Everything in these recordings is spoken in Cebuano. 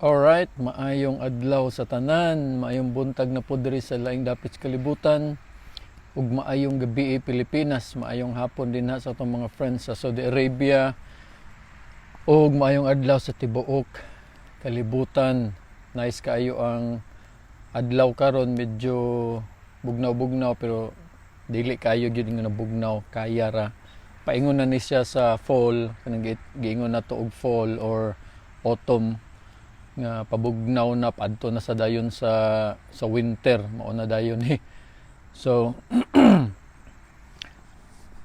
Alright, maayong adlaw sa tanan, maayong buntag na po diri sa laing dapit sa kalibutan, ug maayong gabi, Pilipinas, maayong hapon din ha sa atong mga friends sa Saudi Arabia, ug maayong adlaw sa tibuok kalibutan. Nice kaayo ang adlaw karon, medyo bugnaw-bugnaw pero dili kayo gyud nga nabugnaw, kaya ra. Paingon na ni siya sa fall, kanang giingon na to og fall or autumn nga pabugnaw na, padto na sa dayon sa winter, mao na dayon ni. So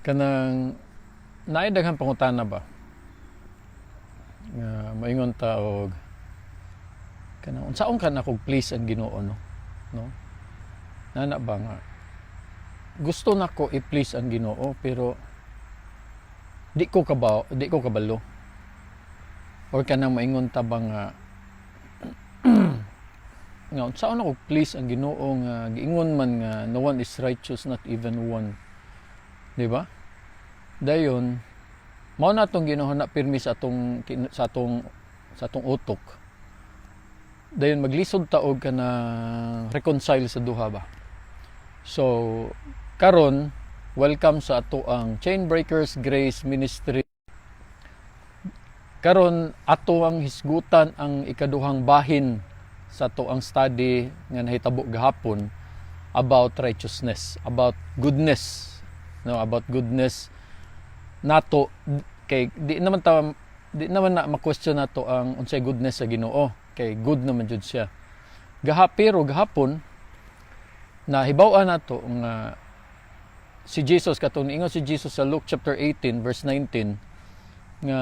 kanang naay daghan pangutana ba nga maingon ta og kanang unsaon ka nako please ang Ginoo, no? Nana ba nga gusto nako i-please ang Ginoo pero di ko kabalo, or kanang maingon ta ba nga unsaon ako please ang Ginoo nga giingon man nga no one is righteous, not even one, di ba? Dayon mao na atong ginahuna pirmi sa atong utok. Dayon maglisod ta og kanang reconcile sa duha ba. So karon, welcome sa ato ang Chain Breakers Grace Ministry. Karon ato ang hisgutan ang ikaduhang bahin sa ato ang study nga nahitabo gahapon about righteousness, about goodness, no, about goodness nato, kay di naman na ma-question nato ang unsay goodness sa Ginoo kay good naman jud siya. Pero gahapon na hibaw-an nato nga si Jesus, katong niingon si Jesus sa Luke chapter 18 verse 19 nga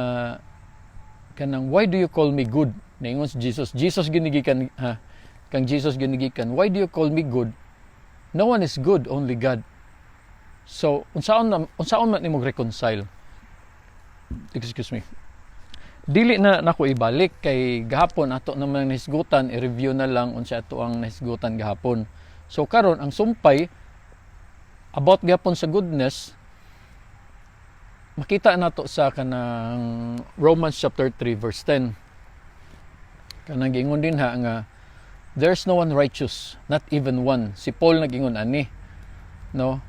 kanang, "Why do you call me good?" Niingon si Jesus. Jesus ginigikan ha. Kang Jesus ginigikan, "Why do you call me good? No one is good, only God." So, unsaon man nimo reconcile? Excuse me. Dili na nako ibalik kay gahapon ato naman nahisgutan, i-review na lang unsa ato ang nahisgutan gahapon. So karon ang sumpay about gahapon sa goodness, makita nato sa kanang Romans chapter 3 verse 10. Kanang giingon din ha nga there's no one righteous, not even one. Si Paul nagingon ani. No?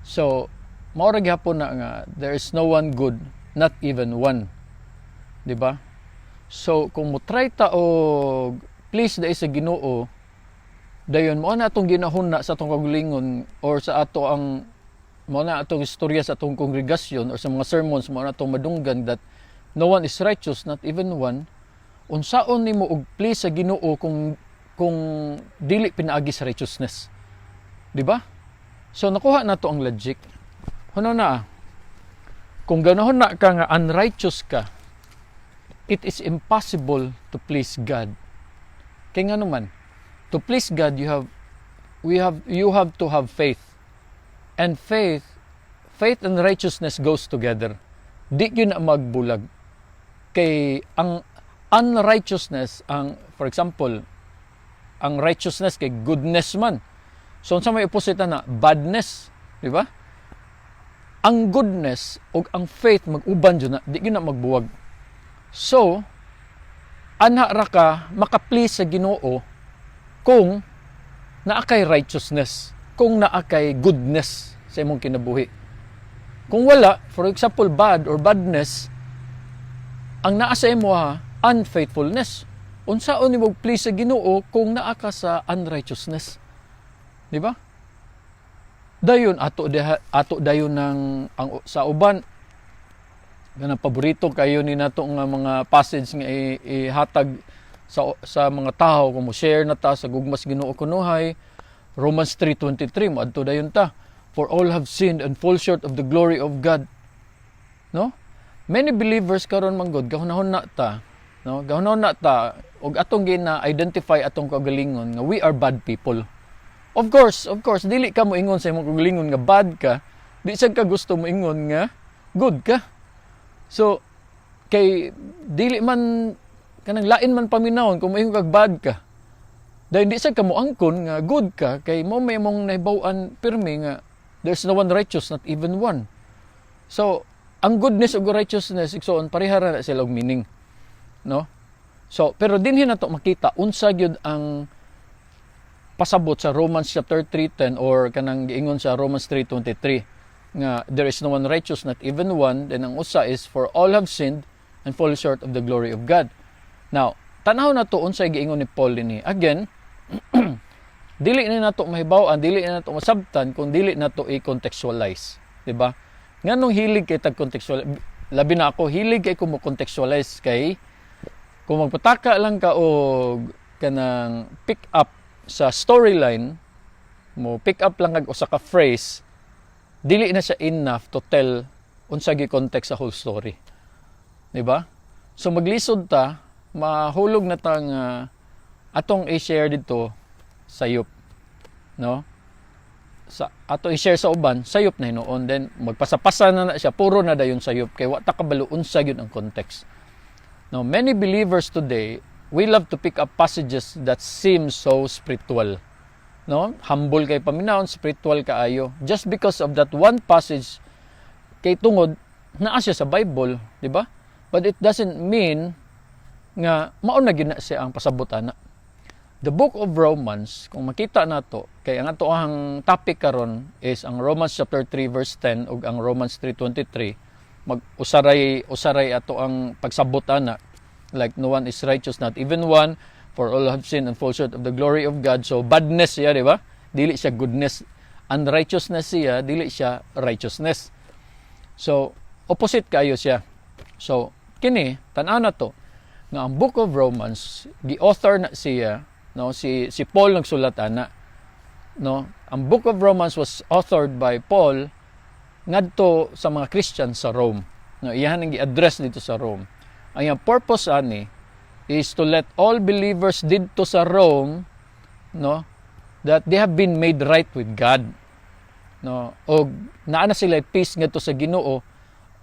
So, mao ra gihapon na nga there is no one good, not even one. Di ba? So, kung mo try ta og please dai sa Ginoo, dayon mo na atong ginahuna sa atong kaugalingon or sa ato ang mo na atong istorya sa atong kongregasyon or sa mga sermons, mo na atong madunggan that no one is righteous, not even one. Unsaon nimo og please sa Ginoo kung dili pinaagi sa righteousness, di ba? So nakuha nato ang logic. Huno na kung ganahon na ka nga unrighteous ka, it is impossible to please God. Kay nga naman, to please God, you have we have you have to have faith. And faith and righteousness goes together. Di gyud na magbulag. Kay ang unrighteousness, ang for example, ang righteousness kay goodness man. So unsa may opposite na? Badness, di ba? Ang goodness ug ang faith mag-uban jud na, di gyud na magbuwag. So, anha ra ka maka-please sa Ginoo kung naa kay righteousness, kung naa kay goodness sa imong kinabuhi. Kung wala, for example, bad or badness, ang naa sa imo ha, unfaithfulness. Unsaon nimo please sa Ginoo kung naa ka sa unrighteousness? Di ba? Dayon ato diha, ato dayon ng ang sa uban kanang paborito kayo ni nato nga mga passage nga ihatag sa mga tao kung mo share na ta sa gugmas Ginoo kunuhay. Romans 3:23, moadto dayon ta: "For all have sinned and fall short of the glory of God," no? Many believers karon man gud gahunahon na ta, no, gahunahon na ta og atong gina identify atong kaugalingon nga we are bad people. Of course, of course, dili ka moingon sa imong kaugalingon nga bad ka. Di sad ka gusto moingon nga good ka. So kay dili man kanang lain man paminawon kung moingon kag bad ka. Dahil di sad ka moangkon nga good ka kay mo may mong nahibaw-an pirmi nga there's no one righteous, not even one. So ang goodness ug righteousness, igsoon, pareha ra na sila og meaning, no? So, pero dinhi nato makita unsa gyud ang pasabot sa Romans chapter 3:10 or kanang giingon sa Romans 3:23 nga there is no one righteous, not even one. Then ang usa is, "For all have sinned and fall short of the glory of God." Now, tanaw nato unsay giingon ni Paul dinhi. Again, dili na nato mahibaw-an, dili na nato masabtan kung dili nato i-contextualize, di ba? Nganong hilig kay tag contextual? Labi na ako, hilig kay ko mo contextualize, kay kung magpataka lang ka og kanang pick up sa storyline mo, pick up lang kag usa ka phrase, dili na siya enough to tell unsa gi context sa whole story, di ba? So maglisod ta, mahulog na ta nga atong i-share dito sayop, no? Sa ato i-share sa uban, sayop na hinuon. Then magpasapasa na na siya, puro na dayon sayop kay wa ta kabalo unsa gyud ang context. Now, many believers today, we love to pick up passages that seem so spiritual, no? Humble kay paminawon, spiritual kaayo, just because of that one passage, kay tungod naa siya sa Bible, di ba? But it doesn't mean nga mao na gyud na siya ang pasabot ana. The Book of Romans, kung makita nato, kay ang ato ang topic karon is ang Romans chapter 3 verse 10 ug ang Romans 3:23. Mag usaray usaray ato ang pagsabot ana, like, "No one is righteous, not even one, for all have sinned and fall short of the glory of God." So badness siya, di ba? Dili siya goodness. Unrighteousness siya, dili siya righteousness. So opposite kayo siya. So kini, tan-aw na to nga ang Book of Romans, gi-author na siya, no? Si Paul nagsulat ana, no? Ang Book of Romans was authored by Paul ngadto sa mga Christians sa Rome, no? Iyahan ang gi-address dito sa Rome. Ang iyang purpose ani is to let all believers didto sa Rome, no, that they have been made right with God, no, og naa na sila peace ngadto sa Ginoo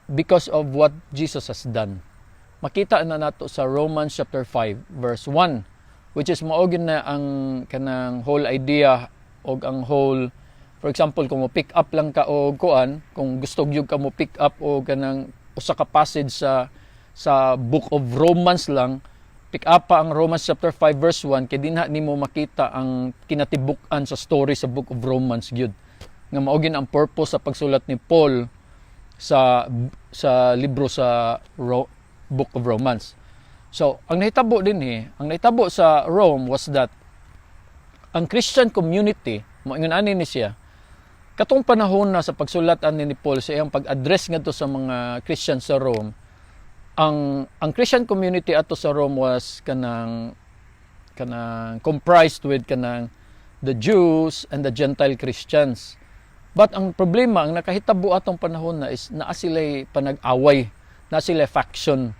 because of what Jesus has done. Makita na nato sa Romans chapter 5 verse 1, which is mao gyud na ang kanang whole idea og ang whole. For example, kung mo pick up lang ka og kuan, kung gusto gyud ka mo pick up og kanang usa ka passage sa Book of Romans lang, pick up pa ang Romans chapter 5 verse 1, kay dinha nimo makita ang kinatibuk-an sa story sa Book of Romans gyud, nga mao gyud ang purpose sa pagsulat ni Paul sa libro sa Book of Romans. So, ang nahitabo dinhi, ang nahitabo sa Rome was that ang Christian community, moingon ani ni siya, katong panahon na sa pagsulat ani ni Paul, sa iyang pag-address ngadto sa mga Christian sa Rome, ang Christian community ato sa Rome was kanang comprised with kanang the Jews and the Gentile Christians. But ang problema, ang nakahitabo atong panahon na is naa sila'y panag-away, naa sila'y faction,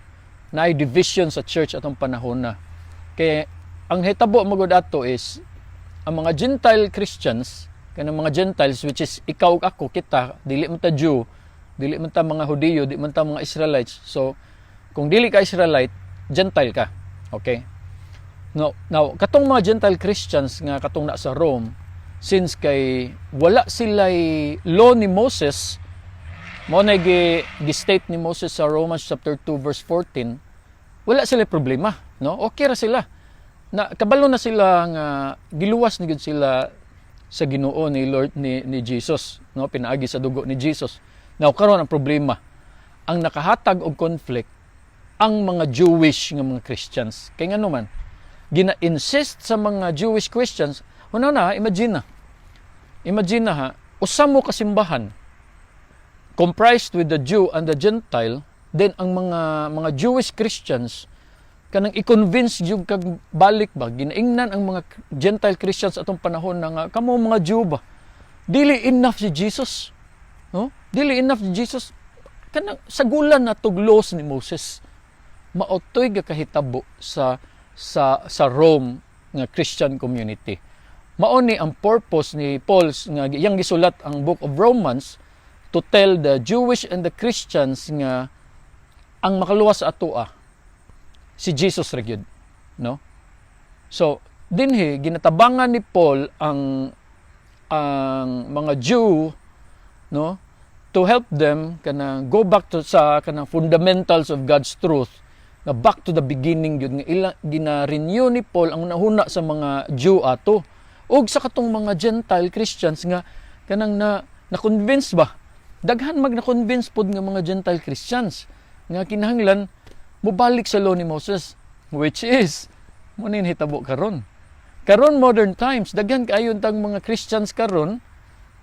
naay division sa church atong panahon na. Kaya ang hitabo magud ato is ang mga Gentile Christians, kanang mga Gentiles, which is ikaw ug ako, kita, dili man ta Jew, dili man ta mga Hudiyo, di man ta mga Israelites. So kung dili ka Israelite, Gentile ka. Okay? No, now katong mga Gentile Christians nga katong na sa Rome, since kay wala sila'y law ni Moses, mao na gi state ni Moses sa Romans chapter 2 verse 14, wala sila problema, no? Okay ra sila. Na kabalo na sila nga giluwas ni gyud sila sa Ginoo ni Lord ni Jesus, no, pinaagi sa dugo ni Jesus. Now karon, ang problema, ang nakahatag og conflict ang mga Jewish nga mga Christians. Kay ngano man, gina-insist sa mga Jewish Christians, una na, imagine na. Imagine na ha, usa mo kasimbahan comprised with the Jew and the Gentile, then ang mga Jewish Christians kanang i-convince jud kag balik ba, ginaingnan ang mga Gentile Christians atong panahon na nga kamo mga Jew ba, dili enough si Jesus, no? Dili enough si Jesus, kanang sagulan na tog laws ni Moses. Maotoy gakahitabo sa Rome nga Christian community. Mao ni ang purpose ni Paul nga iyang gisulat ang Book of Romans, to tell the Jewish and the Christians nga ang makaluwas sa atoa si Jesus ra gyud, no? So dinhi ginatabangan ni Paul ang mga Jew, no, to help them kanang go back to sa kanang fundamentals of God's truth. Nga back to the beginning gyud nga ila gina-renew ni Paul ang hunahuna sa mga Jew ato ug sa katong mga Gentile Christians nga kanang na na-convince ba. Daghan mag na-convince pod nga mga Gentile Christians nga kinahanglan mobalik sa law ni Moses, which is mao ni hitabo karon. Karon, modern times, daghan kaayo tang mga Christians karon,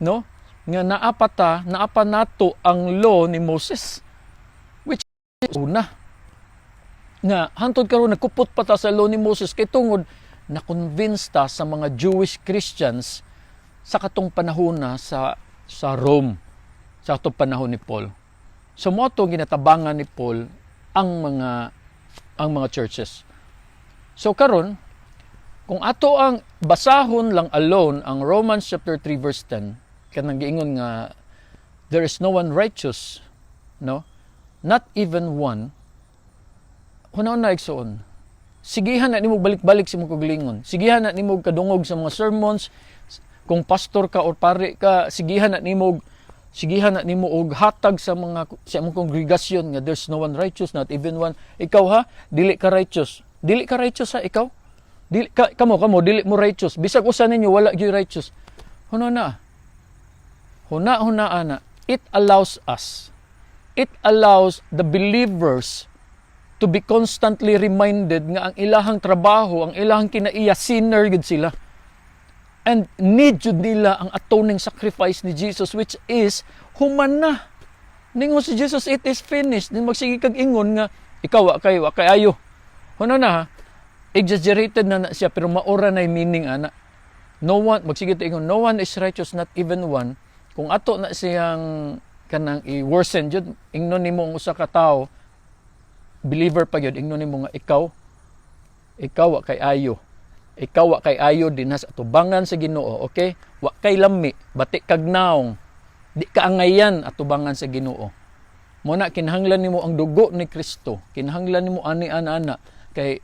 no, nga naa pa ta, naa pa nato ang law ni Moses, which is una nga hantod karon nagkupot pa ta sa law ni Moses kay tungod na-convince ta sa mga Jewish Christians sa katong panahon na sa Rome, sa katong panahon ni Paul. So mao to ginatabangan ni Paul ang mga churches. So karon, kung ato ang basahon lang alone ang Romans chapter 3 verse 10, kanang giingon nga there is no one righteous, no, not even one. Hunahuna, igsoon. Sigihan na nimo balik-balik sa imong kaugalingon. Sigihan na nimo kadungog sa mga sermons. Kung pastor ka or pare ka, sigihan na nimo og hatag sa imong kongregasyon nga there's no one righteous, not even one. Ikaw ha, dili ka righteous. Dili ka righteous ha, ikaw. Dili ka, kamo dili mo righteous. Bisag usa ninyo wala gyud righteous. Huna na. Huna huna ana. It allows us. It allows the believers to be constantly reminded nga ang ilahang trabaho, ang ilahang kinaiya, sinner gud sila. And need jud nila ang atoning sacrifice ni Jesus, which is human na. Ningon si Jesus, "It is finished." Din magsige kag ingon nga ikaw wa kay ayo. Huna na ha, exaggerated na na siya, pero mao ra na meaning ana. No one, magsige ta ingon, no one is righteous, not even one. Kung ato na siyang kanang i-worsen jud, ingnon nimo ang usa ka tawo, believer pa gyud, ingnon nimo nga ikaw wa kay ayo. Ikaw wa kay ayo dinha sa atubangan sa Ginoo, okay? Wa kay lami, bati kag naong. Di ka angayan atubangan sa Ginoo. Mao na kinahanglan nimo ang dugo ni Kristo. Kinahanglan nimo ani ana ana kay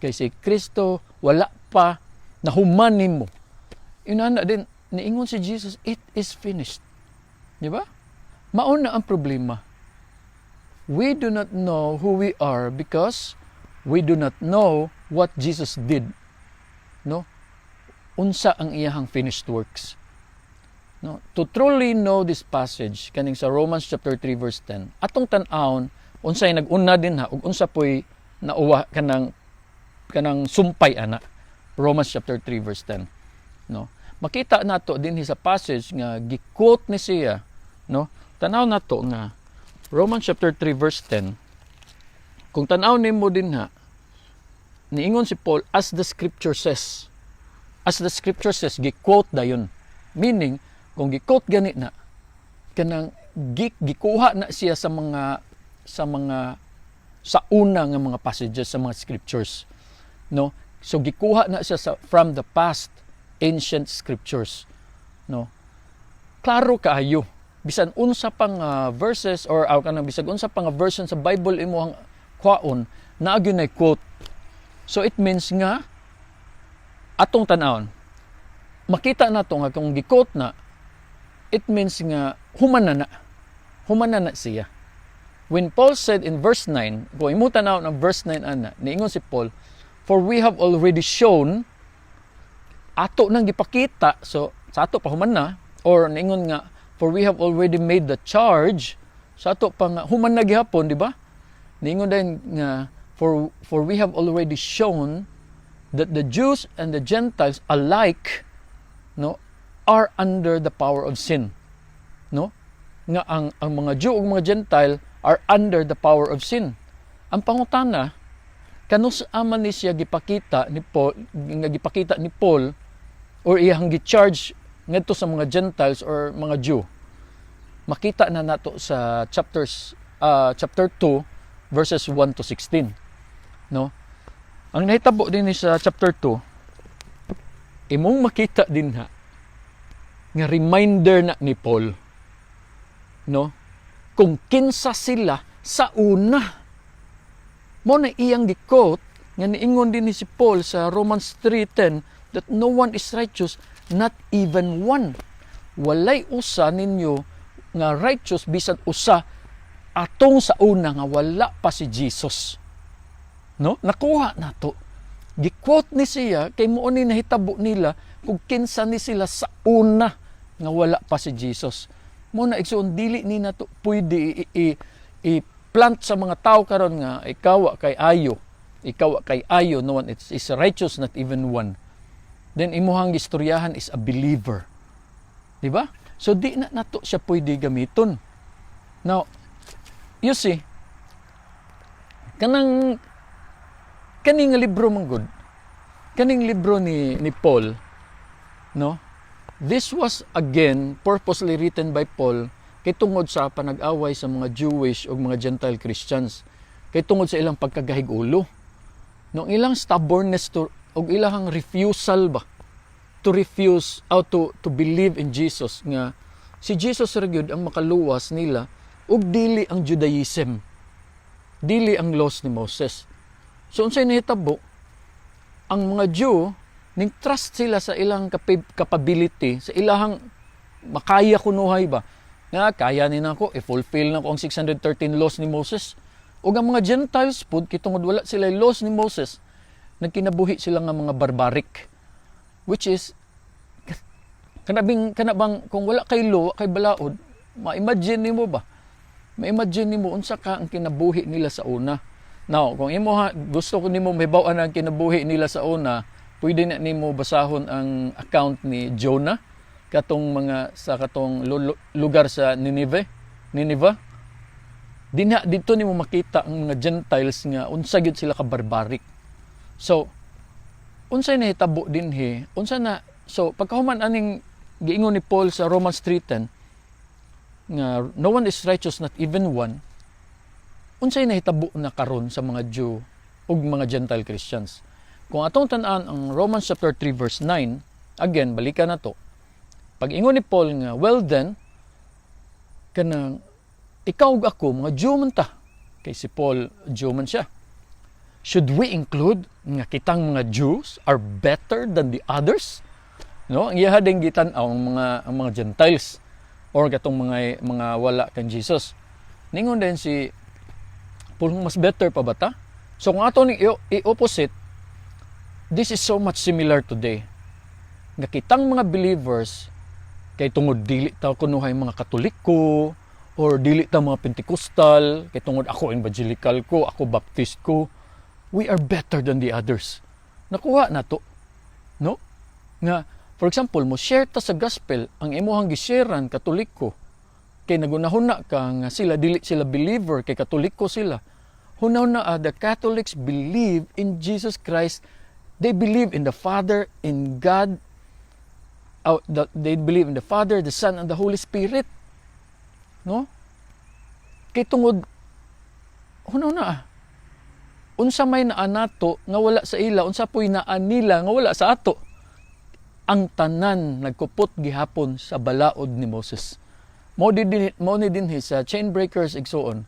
si Kristo wala pa nahuman nimo. Inana din niingon si Jesus, "It is finished." Di ba? Mao na ang problema. We do not know who we are because we do not know what Jesus did. No? Unsa ang iyahang finished works. No? To truly know this passage, kaning sa Romans chapter 3 verse 10, atong tan-awon unsay nag-una dinha ug unsa poy nauwa kanang sumpay ana. Romans chapter 3 verse 10. No? Makita nato dinhi sa passage nga gi-quote ni siya, no? Tanaw nato nga Romans chapter 3 verse 10. Kung tan-aw nimo dinha, niingon si Paul, "As the scripture says." "As the scripture says," gi-quote dayon. Meaning, kung gi-quote gani na, kanang gikuha na siya sa mga sa una nga mga passages sa mga scriptures, no? So gikuha na siya sa from the past ancient scriptures, no? Klaro kaayo, bisan unsa pang verses or aw kanang bisag unsa pang version sa Bible imo ang kwaon, naa gyud nay quote. So it means nga atong tan-awon, makita nato nga kung gi-quote na, it means nga human na na siya. When Paul said in verse 9, kung imo tan-aw ang verse 9 ana, niingon si Paul, "For we have already shown," ato nang gipakita, so sa ato pa human na, or niingon nga, "For we have already made the charge," sa ato pa nga human na gihapon, di ba? Niingon din nga, for we have already shown that the Jews and the Gentiles alike, no, are under the power of sin, no? Nga ang mga Jew ug mga Gentile are under the power of sin. Ang pangutana, kanus-a man ni siya gipakita ni Paul nga gipakita ni Paul or iyang gi-charge ngadto sa mga Gentiles or mga Jew? Makita na nato sa chapter 2 verses 1 to 16, no? Ang nahitabo dinhi sa chapter 2, imong makita dinha nga reminder na ni Paul, no, kung kinsa sila sa una. Mao na iyang gi-quote nga niingon dinhi si Paul sa Romans 3:10 that no one is righteous, not even one. Walay usa ninyo nga righteous, bisan usa, atong sa una nga wala pa si Jesus. No? Nakuha na to. Gi-quote ni siya kay mao ni nahitabo nila kung kinsa ni sila sa una nga wala pa si Jesus. Mao na, igsuon, dili ni nato pwede i-plant sa mga tao karon nga ikaw wa kay ayo. Ikaw wa kay ayo, no one is righteous, not even one. Then imuhang gistoryahan is a believer. Di ba? So di na nato siya pwede gamiton. Now, you see, kanang kaning libro man gud, kaning libro ni Paul, no? This was again purposely written by Paul kay tungod sa panag-away sa mga Jewish ug mga Gentile Christians. Kay tungod sa ilang pagkagahig ulo. No, ang ilang stubbornness to ug ilang refusal ba to refuse or to believe in Jesus, nga si Jesus ra gyud ang makaluwas nila ug dili ang Judaism. Dili ang laws ni Moses. So unsay nahitabo? Ang mga Jew ning trust sila sa ilang capability, sa ilahang makaya kunuhay ba. Nga kaya ni nako, i-fulfill nako ang 613 laws ni Moses. Ug ang mga Gentiles pud, kitungod wala sila laws ni Moses, nagkinabuhi sila nga mga barbaric. Which is kanabing kanabang kung wala kay law, kay balaod, ma-imagine nimo ba? Ma-imagine nimo unsa ka ang kinabuhi nila sa una. Now, kung imo ha, gusto ko nimo mahibaw-an ang kinabuhi nila sa una, pwede na nimo basahon ang account ni Jonah katong mga sa katong lugar sa Nineveh, Nineveh. Dinha dito nimo makita ang mga Gentiles nga unsa gyud sila ka barbaric. So, unsay nahitabo dinhi? Unsa na so pagkahuman aning giingon ni Paul sa Romans 3:10 nga no one is righteous, not even one, unsay nahitabo na karon sa mga Jew ug mga Gentile Christians? Kung atong tan-an ang Romans chapter 3 verse 9, again, balikan na to. Pag ingon ni Paul nga, "Well then," kanang ikaw ug ako mga Jew man ta. Kay si Paul, Jew man siya. "Should we include nga kitang mga Jews are better than the others?" No, ang iyaha din gitan-aw ang mga Gentiles or katong mga wala kang Jesus. Ningon din si Paul, mas better pa ba ta? So kung ato ning i-opposite, this is so much similar today. Nga kitang mga believers, kay tungod dili ta kunuhay mga Katoliko or dili ta mga Pentecostal, kay tungod ako evangelical ko, ako Baptist ko, we are better than the others. Nakuha na to. No? Nga, for example, mo share ta sa gospel, ang imuhang gisharean Katoliko. Kay nagunahuna ka nga sila dili sila believer kay Katoliko sila. Hunahuna ah, the Catholics believe in Jesus Christ. They believe in the Father, in God. Oh, they believe in the Father, the Son, and the Holy Spirit. No? Kay tungod hunahuna ah, unsa may naa nato nga wala sa ila, unsa po'y naa nila nga wala sa ato? Ang tanan nagkupot gihapon sa balaod ni Moses. Mo ni dinhi sa Chainbreakers, igsuon.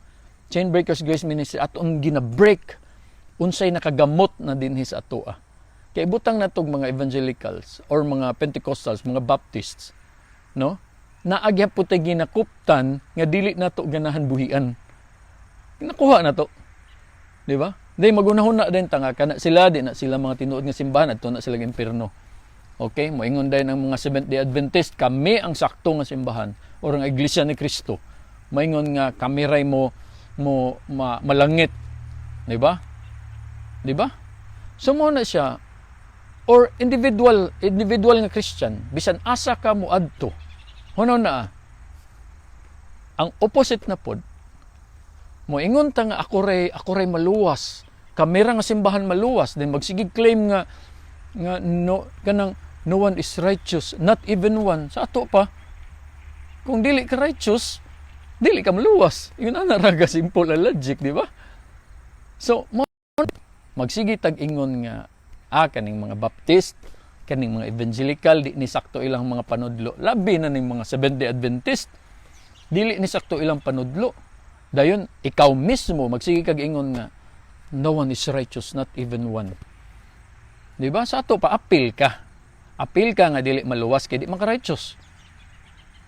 Chainbreakers Grace Ministry, atong gina-break unsay nakagamot na dinhi sa atoa. Kay ibutang natog mga evangelicals or mga Pentecostals, mga Baptists, no? Naa gyapon tay ginakuptan nga dili nato ganahan buhian. Nakuha na to. Di ba? Di magunahuna din ta nga kana sila, di na sila mga tinuod nga simbahan, adto na sila impierno. Okay, moingon din ang mga Seventh Day Adventist, kami ang sakto nga simbahan or ang Iglesia ni Cristo. Moingon nga kami ray mo malangit. Di ba? Di ba? So mo na siya or individual individual nga Christian, bisan asa ka mo adto. Huno na ah. Ang opposite na pod, moingon ta nga ako ray maluwas. Kami ra nga simbahan maluwas, then magsigig claim nga no, kanang no one is righteous, not even one. Sa ato pa, kung dili ka righteous, dili ka maluwas. Yun na ra ka simple ang logic, di ba? So mo magsige tag ingon nga kaning mga Baptist, kaning mga Evangelical, di ni sakto ilang mga panudlo. Labi na ning mga Seventh Day Adventist, dili ni sakto ilang panudlo. Dayon ikaw mismo magsige kag ingon nga no one is righteous, not even one. Di ba? Sa ato pa, apil ka. Apil ka nga dili maluwas kay di man ka righteous.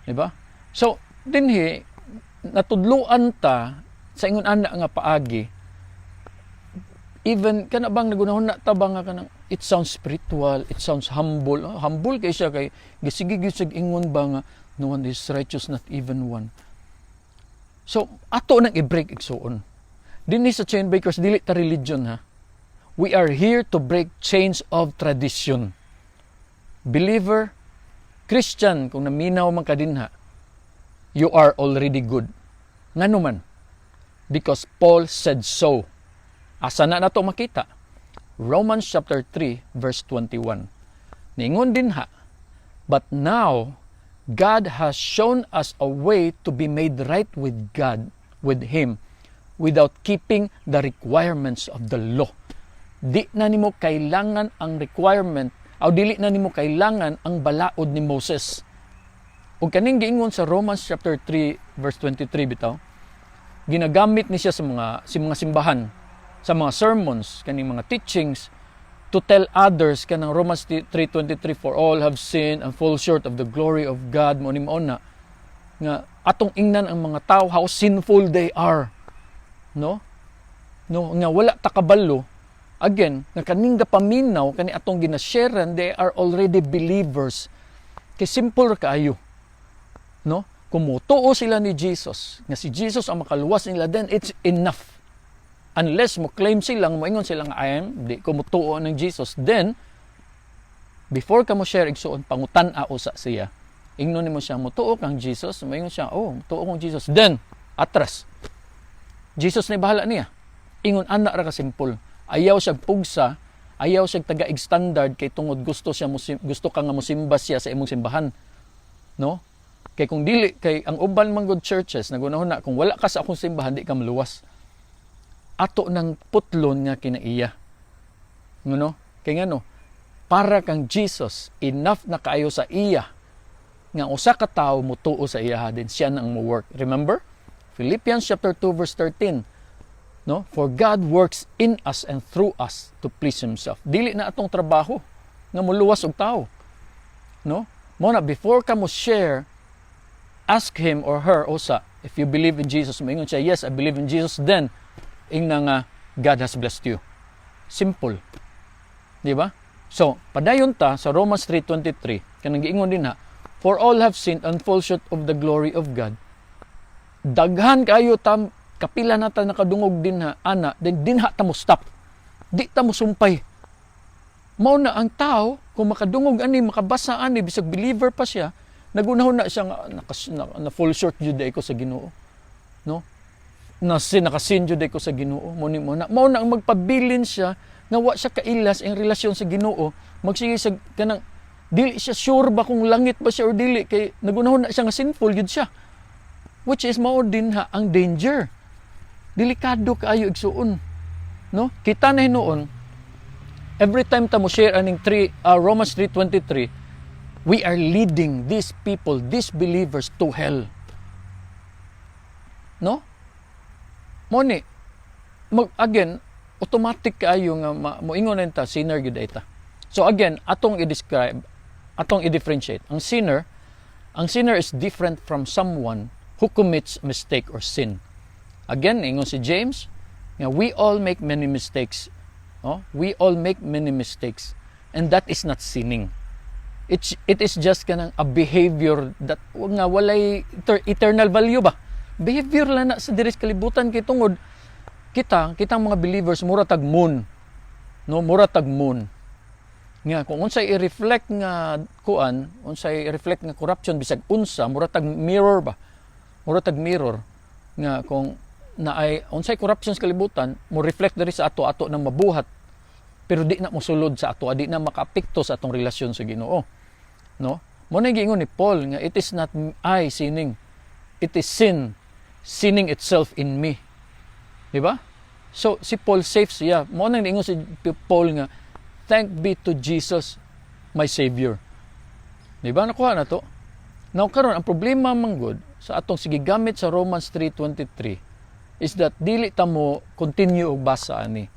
Di ba? So, dinhi natudluan ta sa ingon ana nga paagi. Even kana bang nagunahon na ta ba nga kanang it sounds spiritual, it sounds humble. Oh, humble kay siya kay gisige gyud siya ingon ba nga no one is righteous, not even one. So ato nang i-break, igsuon. Dinhi sa Chain Breakers, dili ta religion ha. We are here to break chains of tradition. Believer, Christian, kung naminaw man ka dinha, you are already good. Ngano man? Because Paul said so. Asa na nato makita? Romans chapter 3 verse 21. Niingon dinha, "But now God has shown us a way to be made right with God, with Him, without keeping the requirements of the law." Di na nimo kailangan ang requirement o dili na nimo kailangan ang balaod ni Moses. Ug kaning giingon sa Romans chapter 3 verse 23 bitaw, ginagamit ni siya sa mga simbahan, sa mga sermons, kaning mga teachings to tell others kanang Romans 3:23, "For all have sinned and fall short of the glory of God." Mo ni mao na nga atong ingnan ang mga tao how sinful they are, no, nga wala ta kabalo again nga kaning gapaminaw kani atong ginasharean, they are already believers. Kay simple ra kaayo, no? Kung motuo sila ni Jesus, nga si Jesus ang makaluwas nila, then it's enough. Unless mo claim silang moingon silang I am di ko motuo ng Jesus, then before ka mo share, igsuon, pangutan-a usa siya. Ingnon nimo siya, "Motuo kang Jesus?" Moingon siya, "Oh, motuo kong Jesus." Then atras, Jesus na bahala niya. Ingon ana ra ka simple. Ayaw siya pugsa, ayaw siya taga standard kay tungod gusto siya gusto ka nga mosimba siya sa imong simbahan, no? Kay kung dili, kay ang uban man good churches nagunahon na kung wala ka sa akong simbahan, di ka maluwas. Ato nang putlon nga kinaiya. Ngono? Kay ngano? Para kang Jesus, enough na kaayo sa iya nga usa ka tawo motuo sa iya din siya nang mo work. Remember? Philippians chapter 2 verse 13. No? "For God works in us and through us to please himself." Dili na atong trabaho nga muluwas og tao. No? Mo na before ka mo share, ask him or her usa if you believe in Jesus. Moingon siya, "Yes, I believe in Jesus." Then ingna nga God has blessed you. Simple. Di ba? So, padayon ta sa Romans 3:23, kanang giingon dinha, "For all have sinned and fall short of the glory of God." Daghan kayo tam kapila na ta nakadungog dinha ana, then dinha ta mo stop. Di ta mo sumpay. Mao na ang tao kung makadungog ani, makabasa ani, bisag believer pa siya, nagunahon na siya nga na fall short jud ko sa Ginoo. No? Na sin nakasin jud ko sa Ginoo. Mo ni mo na mao na ang magpabilin siya nga wa siya kailas ang relasyon sa Ginoo. Magsige sa kanang dili siya sure ba kung langit ba siya or dili kay nagunahon na siya nga sinful gyud siya. Which is mao din ha ang danger. Delikado kaayo, igsuon. No? Kita na hinuon every time ta mo share aning 3 Romans 3:23, we are leading these people, these believers, to hell. No? Mo ni mag, again, automatic kaayo nga moingon na ta sinner gyud ay ta. So again, atong i-describe, atong i-differentiate. Ang sinner is different from someone who commits mistake or sin. Again, ingon si James, nga we all make many mistakes. No? We all make many mistakes. And that is not sinning. It is just kanang a behavior that nga walay eternal value ba? Behavior lang na sa diri sa kalibutan kay tungod kita, kitang mga believers, mura tag moon. No, mura tag moon. Nga kung unsay i-reflect nga kuan, unsay i-reflect nga corruption bisag unsa, mura tag mirror ba? Mura tag mirror nga kung naay unsay corruption sa kalibutan, mo reflect diri sa ato, ato nang mabuhat. Pero di na mosulod sa ato, di na makaapekto sa atong relasyon sa Ginoo. No? Mo na giingon ni Paul nga it is not I sinning. It is sin sinning itself in me. Di ba? So si Paul, safe siya. Mo nang niingon si Paul nga thank be to Jesus my Savior. Di ba, nakuha na to? Now karon, ang problema man gud sa atong sige gamit sa Romans 3:23 is that dili ta mo continue og basa ani.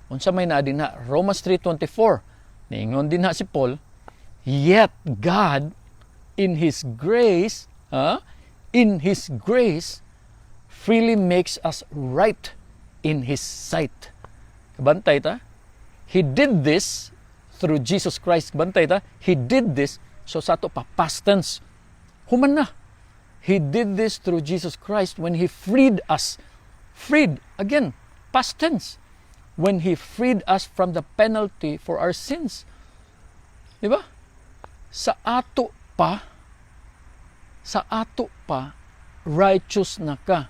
Unsa may naa dinha? Romans 3:24. Niingon dinha si Paul, "Yet God in his grace, ha? In his grace freely makes us right in his sight." Bantay ta. He did this through Jesus Christ. Bantay ta. He did this. So sa ato pa, past tense. Human na. He did this through Jesus Christ when He freed us. Freed, again, past tense. When He freed us from the penalty for our sins. Di ba? Sa ato pa, righteous na ka.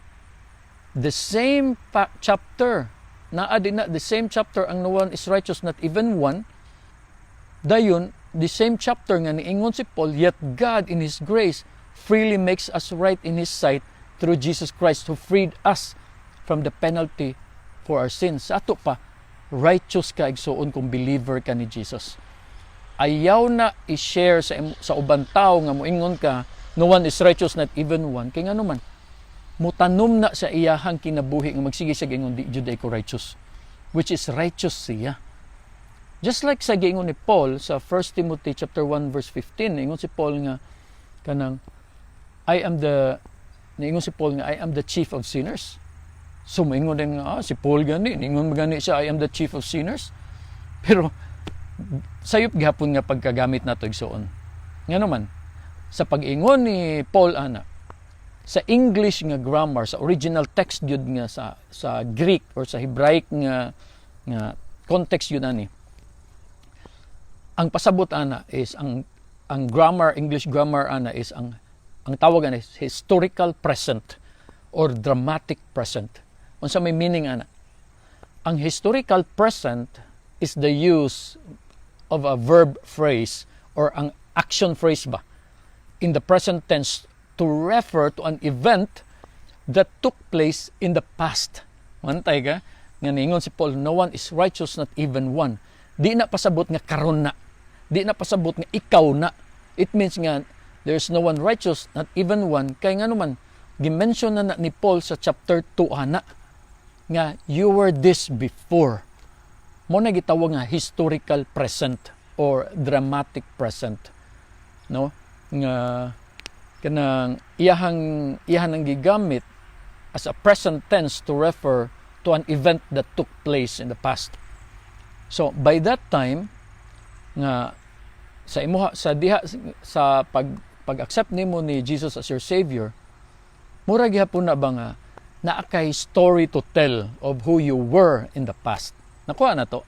The same chapter, naa din na, the same chapter ang "No one is righteous, not even one." Dayon, the same chapter nga niingon si Paul, "Yet God in His grace freely makes us right in His sight through Jesus Christ, who freed us from the penalty for our sins." Sa ato pa, righteous ka, igsuon, kung believer ka ni Jesus. Ayaw na i-share sa uban tao nga moingon ka, "No one is righteous, not even one." Kay ngano man, mutanom na sa iyahang kinabuhi nga magsige siya ingon, "Di jud ko righteous." Which is righteous siya. Just like sa giingon ni Paul sa 1 Timothy chapter 1 verse 15, ingon si Paul nga kanang I am the niingon si Paul nga, "I am the chief of sinners." So moingon din nga, "Ah, si Paul gani, niingon man gani siya, 'I am the chief of sinners.'" Pero sayop gihapon nga pagkagamit nato, igsuon. Ngano man, sa pag-ingon ni Paul ana, sa English nga grammar, sa original text gyud nga sa Greek or sa Hebraic nga context yun ani. Ang pasabot ana is ang grammar, English grammar ana is ang tawag ana is historical present or dramatic present. Unsa may meaning ana? Ang historical present is the use of a verb phrase or ang action phrase ba in the present tense to refer to an event that took place in the past. Mantay ka? Nga niingon si Paul, "No one is righteous, not even one." Di na pasabot nga karon na. Di na pasabot nga ikaw na. It means nga there's no one righteous, not even one. Kay ngano man, gimension na ni Paul sa chapter 2 ana nga you were this before. Mao na gitawag nga historical present or dramatic present. No? Nga kanang iyahang nang gigamit as a present tense to refer to an event that took place in the past. So by that time nga sa imuha sa diha sa pag-accept nimo ni Jesus as your savior, mura gihapon na ba nga naa kay story to tell of who you were in the past. Nakuha na to.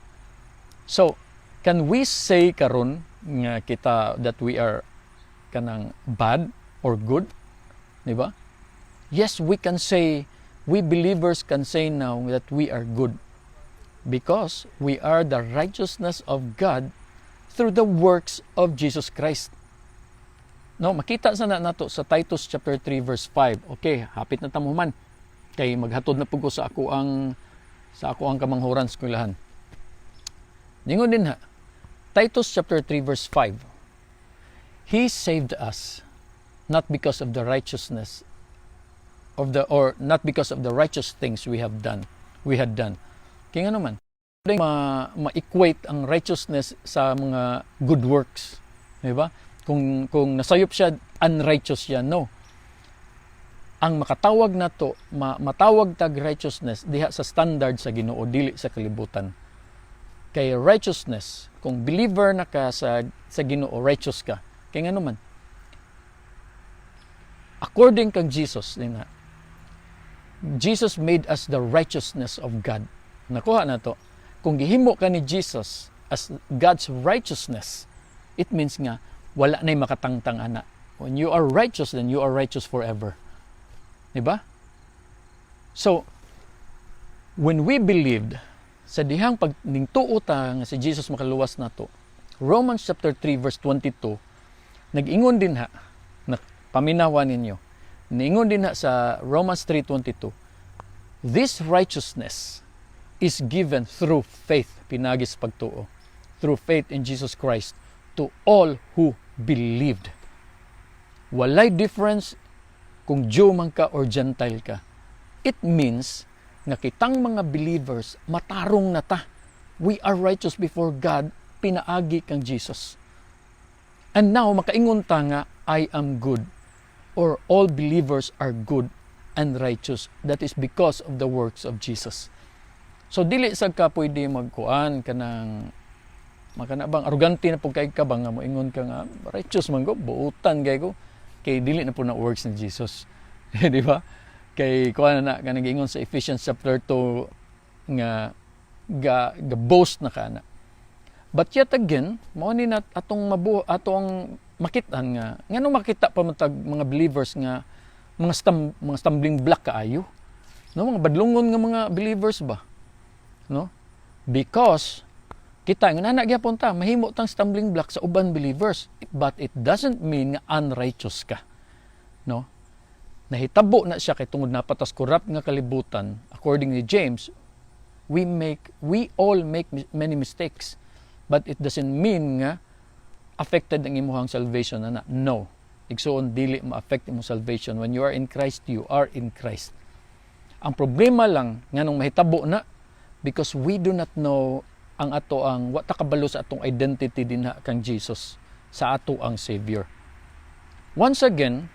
So can we say karon nga kita that we are kanang bad or good? Di ba? Yes, we can say, we believers can say now that we are good because we are the righteousness of God through the works of Jesus Christ. No, makita sa na nato sa Titus chapter 3 verse 5. Okay, hapit na ta mohuman. Kay maghatod na pud ko sa ako ang kamanghuran sa eskwelahan. Ningon din ha. Titus chapter 3 verse 5. "He saved us not because of the righteousness of the or not because of the righteous things we had done." Kaya ngano man, ma-equate ang righteousness sa mga good works. Di ba? Kung nasayop siya, unrighteous siya. No. Ang makatawag nato, matawag tag righteousness diha sa standard sa Ginoo, dili sa kalibutan. Kay righteousness, kung believer na ka sa Ginoo, righteous ka. Kay ngano man, according kang Jesus, din na, Jesus made us the righteousness of God. Nakuha na to. Kung gihimo ka ni Jesus as God's righteousness, it means nga wala na'y makatangtang ana. When you are righteous, then you are righteous forever. Di ba? So, when we believed, sa dihang pag ningtuo ta nga si Jesus makaluwas nato, Romans chapter 3 verse 22, nag-ingon din ha, na paminawa ninyo, niingon din ha sa Romans 3:22, "This righteousness is given through faith," pinaagi sa pagtuo, "through faith in Jesus Christ to all who believed." Walay difference kung Jew man ka or Gentile ka. It means nga kitang mga believers, matarong na ta. We are righteous before God, pinaagi kang Jesus. And now, makaingon ta nga, "I am good." Or all believers are good and righteous. That is because of the works of Jesus. So dili sad ka pwede magkuan kanang makana bang arugante na pud kay ka ba nga moingon ka nga righteous man ko, buutan kay ko, kay dili na pud na works ni Jesus, di ba? Kay kuan na kanang giingon sa Ephesians chapter 2 nga ga boast na kana. But yet again, mao ni na atong mabu atong makitaan nga nganong makita pa man tag mga believers nga mga stumbling block kaayo, no, mga badlongon nga mga believers ba, no? Because kita nga nana gyapon ta, mahimo tang stumbling block sa uban believers, but it doesn't mean nga unrighteous ka, no? Nahitabo na siya kay tungod na patas corrupt nga kalibutan. According ni James, we all make many mistakes, but it doesn't mean nga affected ang imuhang salvation na. No, igsuon, dili ma-affect imong salvation. When you are in Christ, you are in Christ. Ang problema lang nganong mahitabo na, because we do not know ang ato ang wa ta kabalo sa atong identity dinha kang Jesus, sa ato ang Savior. Once again,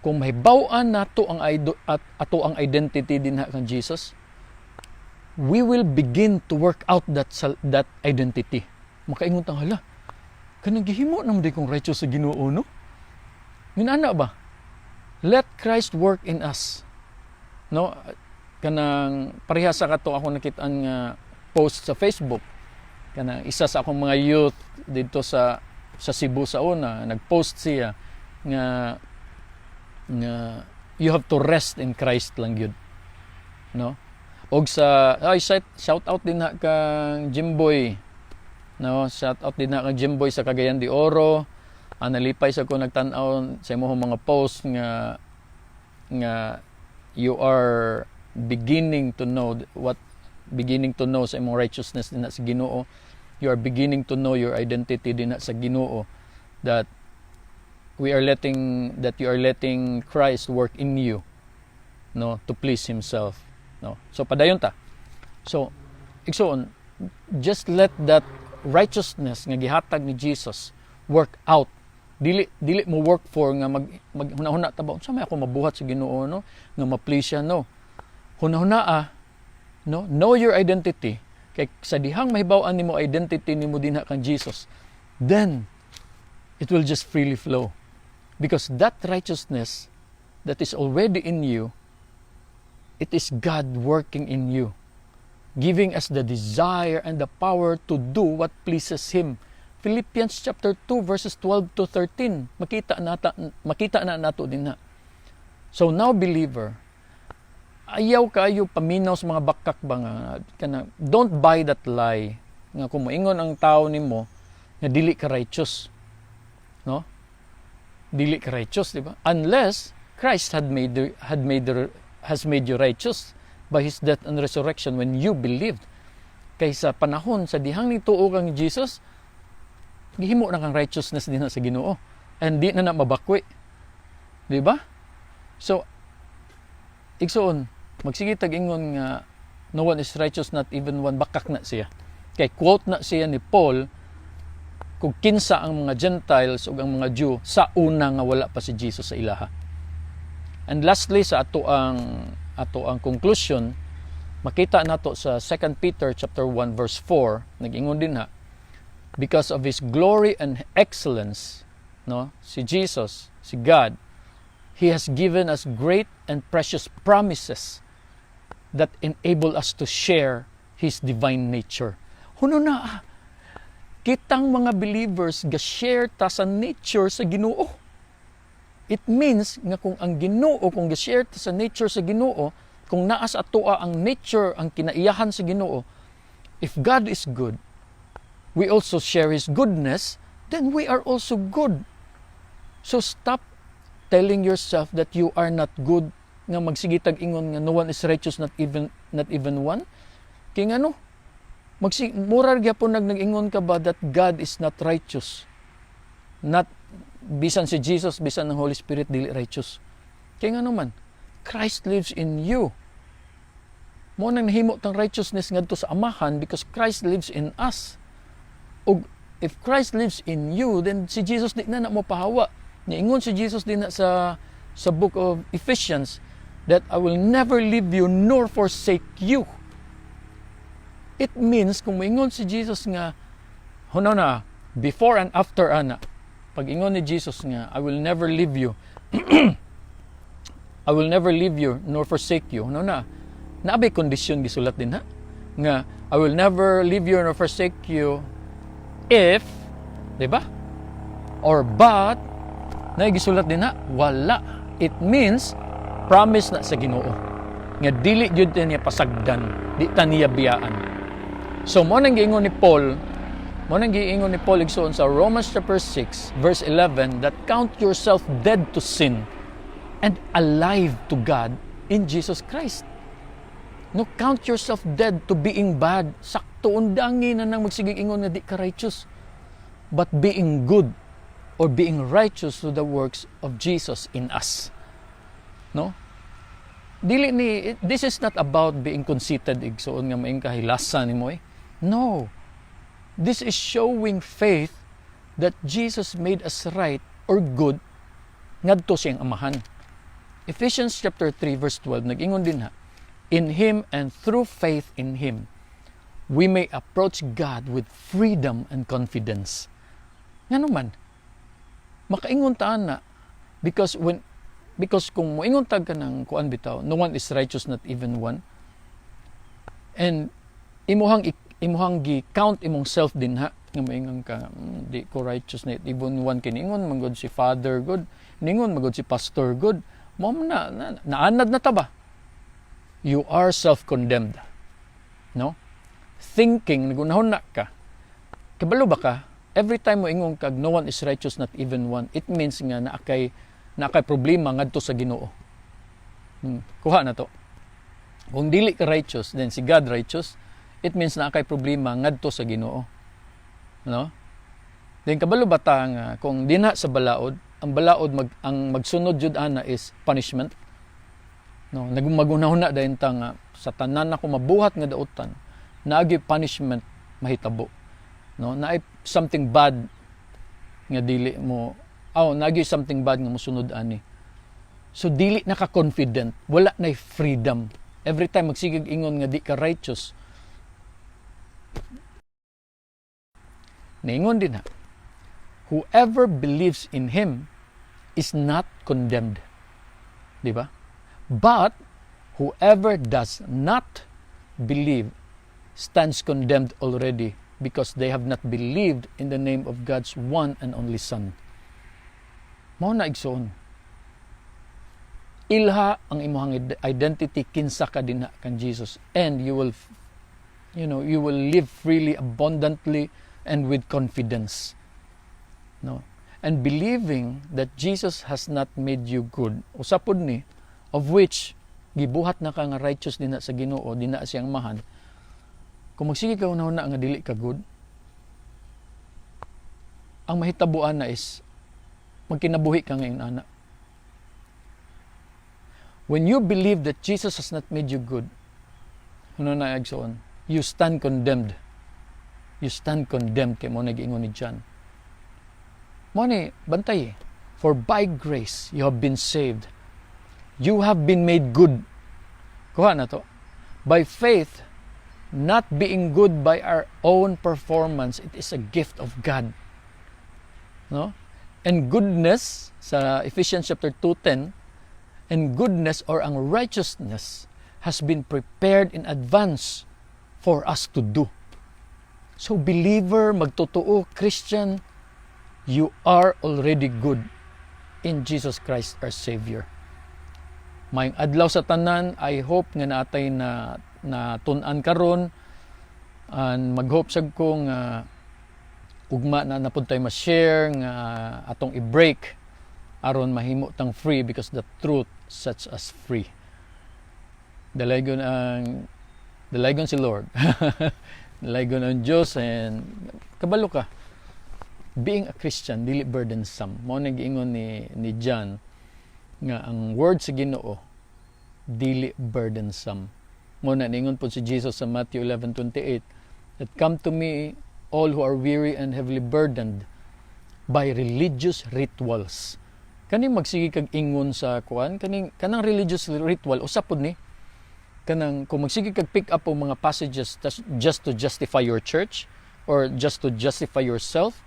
kung mahibaw-an nato ang at ato ang identity dinha kang Jesus, we will begin to work out that identity. Makaingon tang, "Hala, kanang gihimo naman di kong righteous sa Ginoo, no?" Minana ba? Let Christ work in us. No, kanang pareha sa kato ako nakitaan nga post sa Facebook. Kanang isa sa akong mga youth dito sa Cebu sa una, nag-post siya nga you have to rest in Christ lang gyud. No? Og sa ay shout out din na kang Jimboy. No, shout out din na kang Jimboy sa Cagayan de Oro. Ah, nalipay sa ko nagtan-aw sa imong mga post nga you are beginning to know what beginning to know sa imong righteousness din na sa Ginoo. You are beginning to know your identity din na sa Ginoo, that you are letting Christ work in you, no, to please himself, no? So padayon ta. So igsuon, just let that righteousness nga gihatag ni Jesus work out. Dili mo work for nga mag maghuna-huna ta ba, "Unsa may ako mabuhat sa Ginoo, no, nga ma-please siya?" No, huna-huna ah, no? Know your identity, kay sa dihang mahibaw-an nimo identity nimo dinha kang Jesus, then it will just freely flow, because that righteousness that is already in you, it is God working in you, giving us the desire and the power to do what pleases Him. Philippians chapter 2 verses 12 to 13. Makita na nato din na. So now, believer, ayaw kayo paminaw sa mga bakak ba nga kana. Don't buy that lie nga kung moingon ang tao nimo nga dili ka righteous, no? Dili ka righteous, di ba? Unless Christ had made the, had made the, has made you righteous by his death and resurrection when you believed. Kay sa panahon sa dihang nituo kang Jesus, gihimo na kang righteousness din na sa Ginoo and di na na mabakwi, di ba? So igsuon, magsige tag ingon nga "No one is righteous, not even one," bakak na siya, kay quote na siya ni Paul kung kinsa ang mga Gentiles ug ang mga Jew sa una nga wala pa si Jesus sa ilaha. And lastly, sa ato ang conclusion, makita nato sa 2 Peter chapter 1 verse 4, nag-ingon din ha, because of his glory and excellence, no, si Jesus, si God, he has given us great and precious promises that enable us to share his divine nature. Huno na ah, kitang mga believers ga-share ta sa nature sa Ginoo. It means nga kung ang Ginoo, kung ga-share ta sa nature sa Ginoo, kung naa sa atoa ang nature, ang kinaiyahan sa Ginoo, if God is good, we also share His goodness, then we are also good. So stop telling yourself that you are not good, nga magsige tag ingon nga "No one is righteous, not even one." Kay ngano? Mura gyapon nag-ingon ka ba that God is not righteous. Not bisan si Jesus, bisan ang Holy Spirit, dili righteous. Kay ngano man? Christ lives in you. Mo nang nahimo tang righteousness ngadto sa Amahan because Christ lives in us. Ug if Christ lives in you, then si Jesus di na na mo pahawa. Niingon si Jesus din na sa book of Ephesians that "I will never leave you nor forsake you." It means kung moingon si Jesus nga, hunaw na, before and after ana, pag ingon ni Jesus nga, "I will never leave you. I will never leave you nor forsake you." Hunaw na, naa bay kondisyon gisulat dinha? Nga, "I will never leave you nor forsake you if," di ba? Or but, na gisulat dinha? Wala. It means, promise na sa Ginoo nga dili gyud ta niya pasagdan, di ta niya biyaan. So mo nang giingon ni Paul, igsoon, sa Romans chapter 6 verse 11 that count yourself dead to sin and alive to God in Jesus Christ. No, count yourself dead to being bad. Sakto undangi na nang magsigig ingon nga di ka righteous. But being good or being righteous to the works of Jesus in us. No? Dili ni, this is not about being conceited, igsoon, nga maing kahilasan nimo eh. No. This is showing faith that Jesus made us right or good ngadto siyang Amahan. Ephesians chapter 3 verse 12 nag-ingon dinha, "In him and through faith in him we may approach God with freedom and confidence." Ngano man makaingon ta na? Because kung moingon tag ka ng kuan bitaw, no one is righteous, not even one. And imuhang gi-count imong self dinha nga moingon ka, "Di ko righteous, not even one." Kiningon man gud si Father good, ningon man gud si Pastor good mo na, naanad na ta ba? You are self-condemned, no? Thinking nagunahon na ka, kabalo ba ka, every time mo ingon kag no one is righteous, not even one, it means nga naa kay problema ngadto sa Ginoo. Kuha na to. Kung dili ka righteous, then si God righteous, it means naa kay problema ngadto sa Ginoo, no? Then kabalo ba ta nga kung dinha sa balaod, ang balaod ang magsunod jud ana is punishment, no? Nagmagunahuna dayon ta nga sa tanan nako mabuhat nga dautan, naagi punishment mahitabo, no? Naay something bad nga dili mo, oh, naagi something bad nga mosunod ani. So dili na ka confident, wala na freedom every time magsigig ingon nga di ka righteous. Niingon dinha, whoever believes in him is not condemned, di ba? But whoever does not believe stands condemned already because they have not believed in the name of God's one and only Son. Mao na, igsoon. Ilha ang imong identity, kinsa ka dinha kan Jesus, and you will live freely, abundantly and with confidence. No? And believing that Jesus has not made you good, usa pod ni, of which gibuhat na ka nga righteous dinha sa Ginoo, dinha siyang Amahan. Kung magsige ka una nga dili ka good, ang mahitabuan na is magkinabuhi ka ngayon ana. When you believe that Jesus has not made you good, huno na, igsoon, you stand condemned. You stand condemned kay mo nag-ingon ni John. Mo ni bantay. For by grace you have been saved. You have been made good. Kuha na to. By faith, not being good by our own performance, it is a gift of God. No? And goodness, sa Ephesians chapter 2:10, and goodness or ang righteousness has been prepared in advance for us to do. So believer, magtotoo, Christian, you are already good in Jesus Christ our Savior. Maayong adlaw sa tanan. I hope nga naatay na na tun-an karon and mag-hope sad ko nga ugma na napud tay ma-share nga atong i-break aron mahimo tang free, because the truth sets us free. Dalaygon si Lord. Dalaygon ang Diyos, and kabalo ka, being a Christian dili burdensome. Mao na giingon ni John nga ang word sa Ginoo dili burdensome. Mo na niingon po si Jesus sa Matthew 11:28 that "Come to me, all who are weary and heavily burdened by religious rituals." Kaning magsige kag ingon sa kuan, kaning kanang religious ritual, usa pod ni Kanang kung magsige kag pick up og mga passages just to justify your church or just to justify yourself,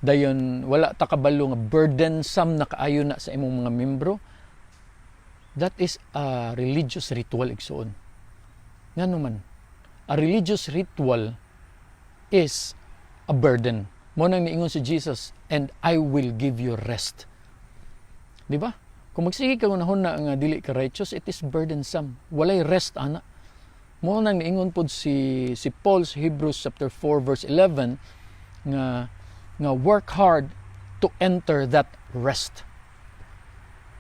dayon wala ta kabalo nga burdensome na kaayo na sa imong mga membro, that is a religious ritual, igsuon. Ngano man, a religious ritual is a burden. Mao nang niingon si Jesus, "And I will give you rest." Di ba? Kung magsige ka hunahuna nga dili ka righteous, it is burdensome. Walay rest ana. Mao nang niingon pod si Paul sa Hebrews chapter 4 verse 11 nga work hard to enter that rest.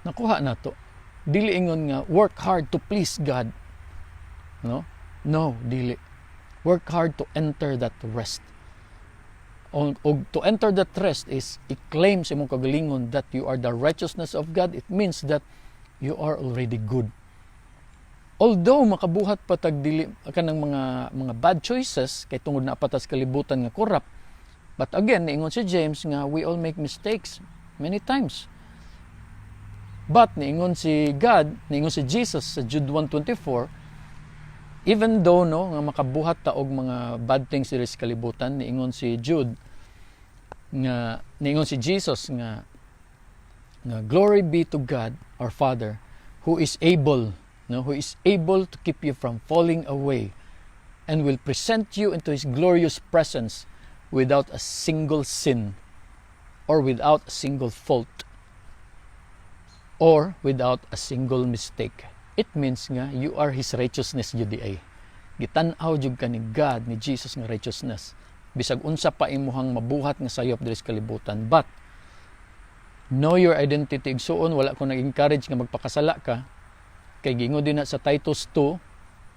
Nakuha na to. Dili ingon nga work hard to please God. No? No, dili. Work hard to enter that rest. Og to enter that rest is i-claim sa imong kagalingon that you are the righteousness of God. It means that you are already good. Although makabuhat pa tag dili kanang mga bad choices kay tungod na pa ta sa kalibutan nga corrupt. But again, niingon si James nga we all make mistakes many times. But niingon si God, niingon si Jesus sa Jude 1:24, even though, no, nga makabuhat ta og mga bad things diri sa kalibutan, niingon si Jude nga, niingon si Jesus nga glory be to God our Father who is able, no, who is able to keep you from falling away and will present you into His glorious presence without a single sin or without a single fault or without a single mistake. It means nga you are His righteousness jud diay. Gitan-aw jud ka ni God, ni Jesus nga righteousness. Bisag unsa pa imuhang mabuhat nga sayop diri sa kalibutan. But know your identity, igsuon. Wala ko nag-encourage nga magpakasala ka. Kay giingon din na sa Titus 2,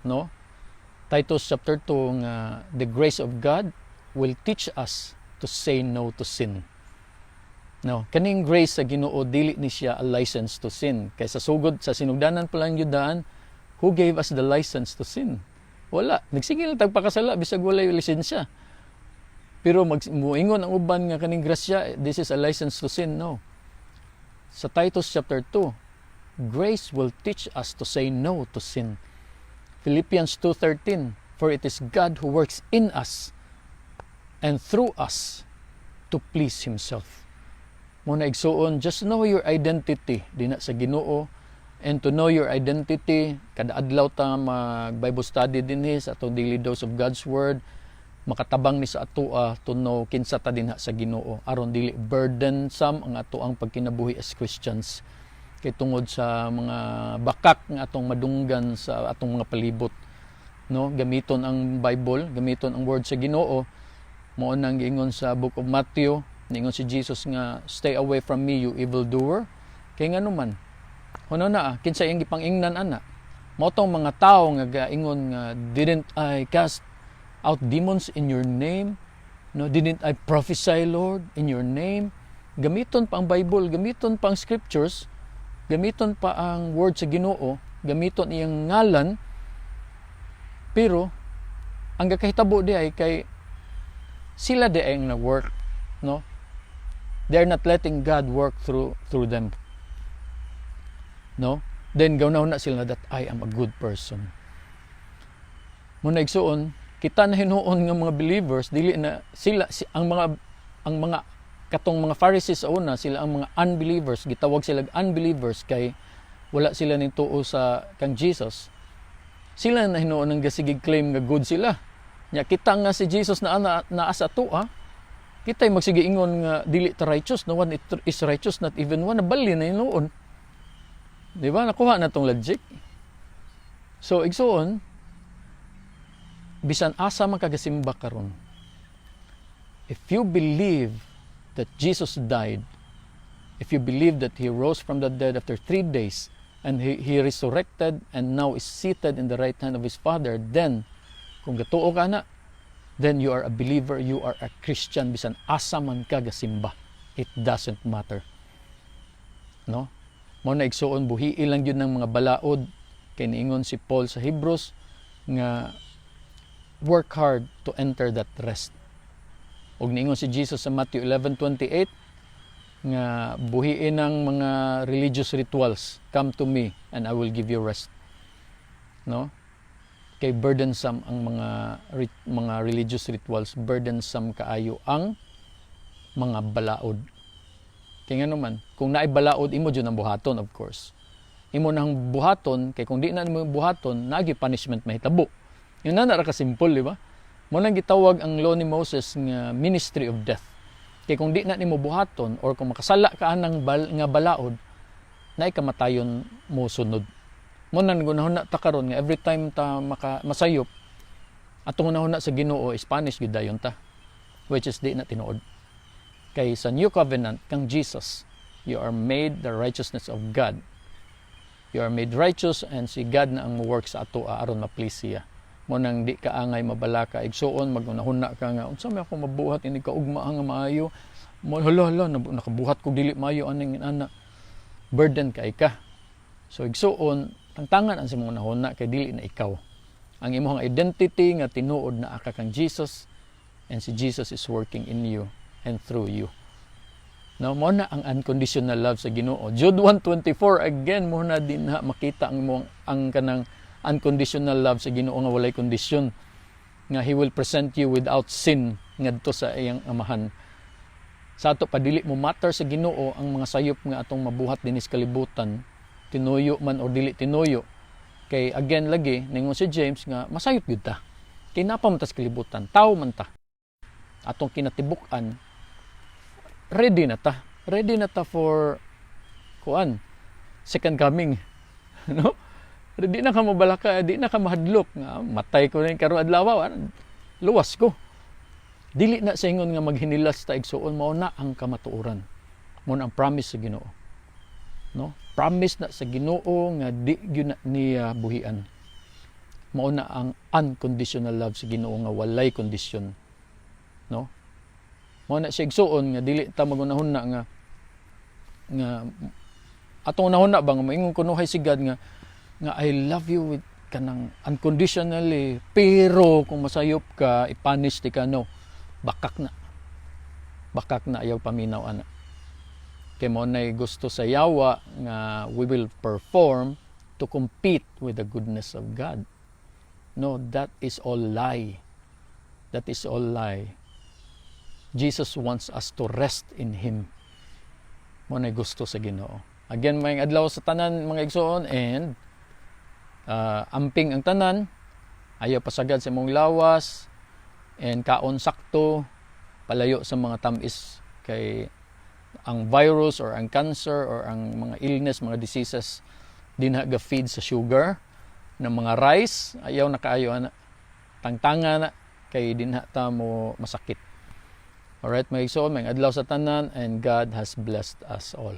no? Titus chapter 2 nga the grace of God will teach us to say no to sin. No, kaning grace sa Ginoo, dili ni siya a license to sin. Kay sa sugod, sa sinugdanan pa lang yudan, who gave us the license to sin? Wala. Nagsige lang tag pakasala bisag walay lisensya. Pero mag muingon ang uban nga kaning grasya, this is a license to sin. No. Sa Titus chapter 2, grace will teach us to say no to sin. Philippians 2:13, "For it is God who works in us and through us to please Himself." Mao na, igsuon, just know your identity dina sa Ginoo. And to know your identity, kada adlaw ta mag Bible study dinhi sa atong daily dose of God's Word, makatabang ni sa atoa to know kinsa ta dinha sa Ginoo aron dili burdensome ang atoang pagkinabuhi as Christians kay tungod sa mga bakak nga atong madunggan sa atong mga palibot, no? Gamiton ang Bible, gamiton ang word sa Ginoo. Mao nang giingon sa Book of Matthew, niingon si Jesus nga, "Stay away from me, you evil doer." Kay ngano man, huno na kinsa iyang gipangingnan ana? Mao tong mga tawo nga gaingon nga, "Didn't I cast out demons in your name? No, didn't I prophesy, Lord, in your name?" Gamiton pa ang Bible, gamiton pa ang scriptures, gamiton pa ang word sa Ginoo, gamiton iyang ngalan, pero ang gakahitabo di ay kay sila di ay ang nag-work, no? They're not letting God work through them, no? Then gawnaw na sila that I am a good person. Mao na, igsuon, kita na hinuon nga mga believers, dili na sila ang mga katong mga Pharisees sa una, sila ang mga unbelievers. Gitawag sila unbelievers kay wala sila ning tuo sa kang Jesus. Sila na hinuon ang gasigig claim nga good sila. Nya kita nga si Jesus na ana naa sa atoa, kita magsige ingon nga dili ta righteous. "No one is righteous, not even one." Nabali na hinuon. Di ba? Nakuha na tong logic. So igsuon, bisan asa man kagasimba karon, if you believe that Jesus died, if you believe that He rose from the dead after 3 days and He resurrected and now is seated in the right hand of His Father, then kung gatuo ka na, then you are a believer, you are a Christian, bisan asa man ka gasimba. It doesn't matter. No? Mao na, igsuon, buhii lang yun ng mga balaod kay niingon si Paul sa Hebrews nga work hard to enter that rest. Ug niingon si Jesus sa Matthew 11:28 nga buhiin ang mga religious rituals, "Come to me and I will give you rest." No? Kay burdensome ang mga religious rituals, burdensome kaayo ang mga balaod. Kay ngano man, kung naay balaod, imo jud ang buhaton, of course. Imo nang buhaton kay kung di na nimo buhaton, naagi punishment mahitabo. Yun na ra ka simple, di ba? Mao nang gitawag ang law ni Moses nga ministry of death. Kay kung di na nimo buhaton or kung makasala ka anang nga balaod, naay kamatayon mo sunod. Mao nang gunahon ta karon nga every time ta maka masayop, atong hunahuna sa Ginoo is punish gyud dayon ta, which is di na tinuod. Kay sa new covenant kang Jesus, you are made the righteousness of God. You are made righteous and si God na ang mo-work sa ato aron ma-please siya. Mao nang di ka angay mabalaka, igsuon, magunahuna ka nga unsa may ako mabuhat ini kaugma nga maayo mo, hala hala, nakabuhat ko dili maayo aning ana, burden kay ka. So igsuon, tangtangan ang imong hunahuna kay dili na ikaw ang imong identity nga tinuod na aka kang Jesus and si Jesus is working in you and through you. No, mao na ang unconditional love sa Ginoo. Jude 1:24 again, mo na din na makita ang mo ang kanang unconditional love sa Ginoo nga walay kondisyon, nga He will present you without sin ngadto sa iyang Amahan. Sa ato pa, dili mo matter sa Ginoo ang mga sayop nga atong mabuhat dinhi sa kalibutan, tinuyo man or dili tinuyo. Kay again lagi ningon si James nga masayop gyud ta. Kay naa pa man ta sa kalibutan, tao man ta. Atong kinatibuk-an, ready na ta. Ready na ta for kuan, second coming. No? Ready na ka mabalaka, di na ka mahadlok nga matay ko na karon adlaw, luwas ko. Dili na sa ingon nga maghinilas ta, igsuon, mao na ang kamatuoran. Mao na ang promise sa Ginoo. No? Promise na sa Ginoo nga di gyud na niya buhian. Mao na ang unconditional love sa Ginoo nga walay kondisyon. No? Mao na siya, igsuon, nga dili ta magunahuna nga nga atong hunahuna ba nga moingon kunuhay si God nga nga "I love you with kanang unconditionally, pero kung masayop ka, i-punish ti ka." No, bakak na, bakak na. Ayaw paminaw ana kay mao nay gusto sa yawa nga we will perform to compete with the goodness of God. No, that is all lie. That is all lie. Jesus wants us to rest in Him. Mao nay gusto sa Ginoo. Again, maayong adlaw sa tanan, mga igsoon, and amping ang tanan, ayaw pasagad sa imong lawas and kaon sakto, palayo sa mga tamis kay ang virus or ang cancer or ang mga illness, mga diseases dinha ga feed sa sugar ng mga rice. Ayaw na kaayo ana, tangtanga na kay dinha ta mo masakit. Alright, mga igsoon, maayong adlaw sa tanan and God has blessed us all.